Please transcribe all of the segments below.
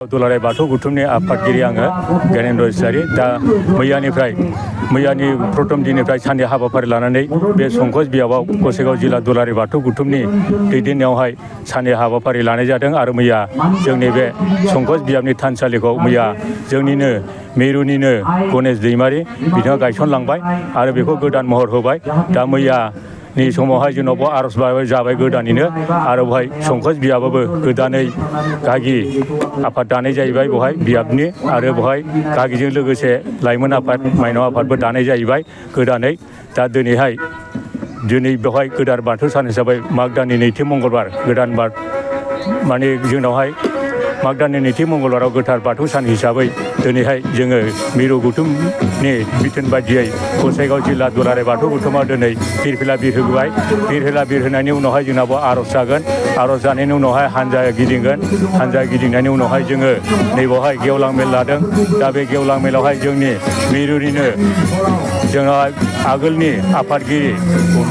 दुलाराय बाथौ गौथुमनि आफादगिरि आङो ज्ञानेन्द्र इस्लारि दा मैयानि प्रथम दिननिफ्राय सानसे हाबाफारि लानानै बे संकस बियाबाव गसाइगाव जिल्ला दुलाराय बाथौ गौथुमनि दैदेननायावहाय सानसे हाबाफारि लानाय जादों आरो मैया जोंनि बे संकस बियाबनि थानसालिखौ मैया जोंनिनो मिरुनिनो गणेश दैमारि बिथाङा गायसनलांबाय आरो बेखौ गोदान महर होबाय। दा मैयानि समावहाय जोंनावबो आर'ज जाबाय गोदानैनो आरो बेवहाय संकस बियाबाबो गोदानै गागि आफाद दानाय जाहैबाय बेवहाय बियाबनि आरो बेवहाय गागिजों लोगोसे लाइमोन आफाद माइनाव आफादबो दानाय जाहैबाय गोदानै। दा दिनै बेवहाय गोदान बाथौ सान हिसाबै माग दाननि नैथि मंगलबार गोदान माने जोंनावहाय माग दाननि नैथि मंगलबाराव गोथार बाथौ सान हिसाबै दिनैहाय जोङो मिरु गौथुमनि बिथोन बायदियै गसाइगाव जिल्ला दुलाराय बाथौ गौथुमा दिनै फिरफिला बिरहोबाय। फिरफिला बिरहोनायनि उनावहाय जोंनाबो आर'ज जागोन। आर'ज जानायनि उनावहाय हानजा गिदिंगोन। हानजा गिदिंनायनि उनावहाय जोङो नैबावहाय गेवलां मेल लादों। दा बे गेवलां मेलावहाय जोंनि मिरुनिनो जोंनावहाय आगोलनि आफादगिरि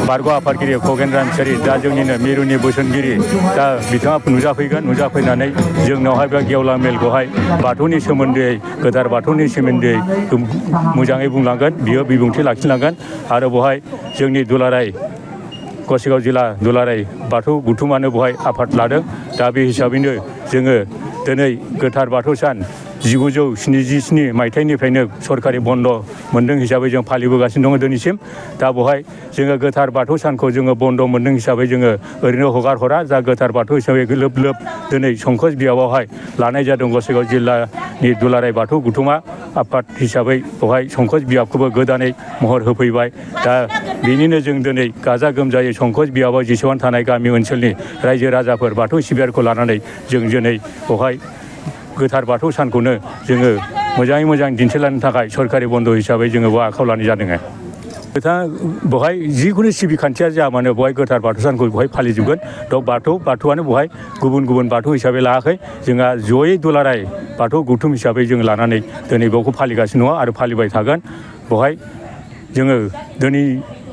बारग' आफादगिरि खगेन रामसियारि दा जोंनिनो मिरुनि बोसोनगिरि दा बिथाङा नुजाफैनानै जोंनावहाय बे गेवलां मेलखौहाय बाथौनि सोमोन्दै गोथार बाथौनि सोमोन्दै मोजाङै बुंलांगोन। बियो बिबुंथि लाखिलांगोन आरो बेवहाय जोंनि दुलाराय गसाइगाव जिल्ला दुलाराय बाथौ गौथुमानो बेवहाय आफाद लादों। दा बे हिसाबैनो जोङो दिनै गोथार बाथौ सान 1977 मायथाइनिफ्रायनो सरकारि बन्द मोनदों हिसाबै जों फालिबोगासिनो दङ दिनैसिम। दा बेवहाय जोङो गोथार बाथौ सानखौ जोङो बन्द मोनदों हिसाबै जोङो ओरैनो हगार हरा। जा गोथार बाथौ हिसाबै लोब दिनै संकस बियाबावहाय लानाय जादों। गसाइगाव जिल्लानि दुलाराय बाथौ गौथुमा आफाद हिसाबै बेवहाय संकस बियाबखौबो गोदानै महर होफैबाय। दा बेनिनो जों दिनै गाजा गोमजायै संकस बियाबाव जेसेबां थानाय गामि ओनसोलनि रायजो राजाफोर बाथौ सिबियारिखौ लानानै जों दिनै बेवहाय गोथार बाथौ सानखौनो जोङो मोजाङै मोजां दिन्थिलांनो थाखाय सरकारि बन्द हिसाबै जोङो बेयाव आखायाव लानाय जादों। बेवहाय जिखुनु सिबिखान्थिया जाया मानो बेवहाय गोथार बाथौ सानखौ बेवहाय फालिजोबगोन। बाथौआनो बेवहाय गुबुन बाथौ हिसाबै लायाखै। जोंहा जयै दुलाराय बाथौ गौथुम हिसाबै जों लानानै दिनै बेखौ फालिगासिनो दङ आरो फालिबाय थागोन। बेवहाय जोङो दिनै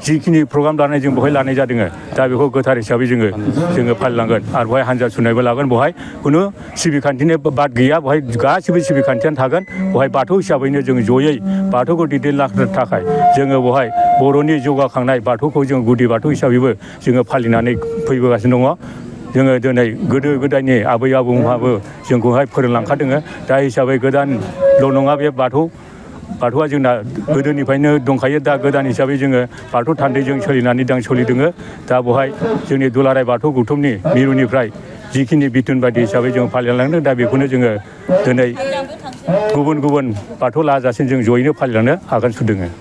जिखिनि प्रग्राम लानाय जों बेवहाय लानाय जादों। दा बेखौ गोथार हिसाबै जोङो फालिलांगोन आरो बेवहाय हानजा सुनायबो लागोन। बेवहाय खुनु सिबिखान्थिनि बाद गैया। बेवहाय गासिबो सिबिखान्थियानो थागोन। बेवहाय बाथौ हिसाबैनो जों जयै बाथौखौ दैदेनलांनो थाखाय जोङो बेवहाय बर'नि जौगाखांनाय बाथौखौ जों गुदि बाथौ हिसाबैबो जोङो फालिनानै फैबोगासिनो दङ। जोङो दिनै गोदो गोदायनि आबै आबौमोनहाबो जोंखौहाय फोरोंलांखादों। दा हिसाबै गोदानल' नङा बे बाथौआ जोंना गोदोनिफ्रायनो दंखायो। दा गोदान हिसाबै जोङो बाथौ थान्दैजों सोलिदों। दा बेवहाय जोंनि दुलाराय बाथौ गौथुमनि मिरुनिफ्राय जिखिनि बिथोन बायदि हिसाबै जों फालिलांदों। दा बेखौनो जोङो दिनै गुबुन बाथौ लाजासिम जों जयैनो फालिलांनो आगान सुरदों।